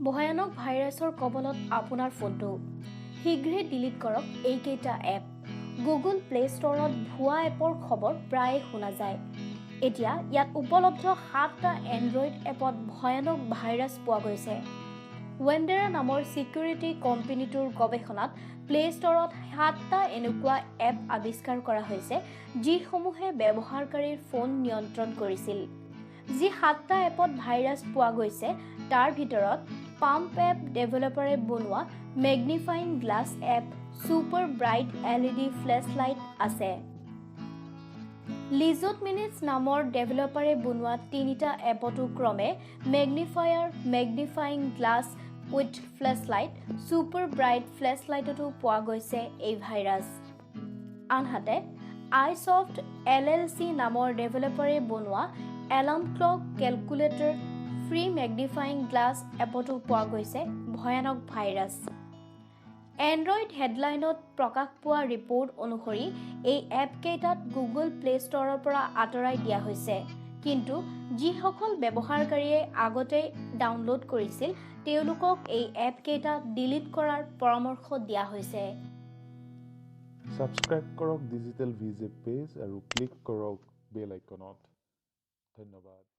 ভয়ানক ভাইৰাছৰ কবলত আপোনাৰ ফোনটো। শীঘ্ৰে ডিলিট কৰক এইকেইটা এপ। গুগল প্লে ষ্ট'ৰত ভুৱা এপৰ খবৰ প্ৰায়ে শুনা যায়। এতিয়া ইয়াত উপলব্ধ সাতটা এণ্ড্ৰইড এপত ভয়ানক ভাইৰাছ পোৱা গৈছে। ৱেণ্ডেৰা নামৰ ছিকিউৰিটি কোম্পানীটোৰ গৱেষণাত প্লে ষ্ট'ৰত সাতটা এনেকুৱা এপ আৱিষ্কাৰ কৰা হৈছে, যিসমূহে ব্যৱহাৰকাৰীৰ ফোন নিয়ন্ত্ৰণ কৰিছিল। যি সাতটা এপত ভাইৰাছ পোৱা গৈছে, তাৰ ভিতৰত পাম্প এপ ডেভেলপাৰে বনোৱা magnifying glass app, super bright LED flash light আছে। লিজট মিনিটছ নামৰ ডেভেলপাৰে বনোৱা তিনিটা এপতো ক্ৰমে magnifier, magnifying glass with flash light, super bright flash লাইটতো পোৱা গৈছে এই ভাইৰাছ। আনহাতে আইছফ্ট এলএলচি নামৰ ডেভেলপাৰে বনোৱা alarm clock calculator, free magnifying glass এপতো পোৱা গৈছে ভয়ানক ভাইৰাছ। এণ্ড্ৰইড হেডলাইনত প্ৰকাশ পোৱা ৰিপৰ্ট অনুসৰি এই এপকেইটাত গুগল প্লে ষ্ট'ৰৰ পৰা আঁতৰাই দিয়া হৈছে। কিন্তু যিসকল ব্যৱহাৰকাৰীয়ে আগতে ডাউনলোড কৰিছিল, তেওঁলোকক এই এপকেইটা ডিলিট কৰাৰ পৰামৰ্শ দিয়া হৈছে। ছাবস্ক্ৰাইব কৰক ডিজিটেল ভিজে পেজ আৰু ক্লিক কৰক বেল আইকনত। ধন্যবাদ।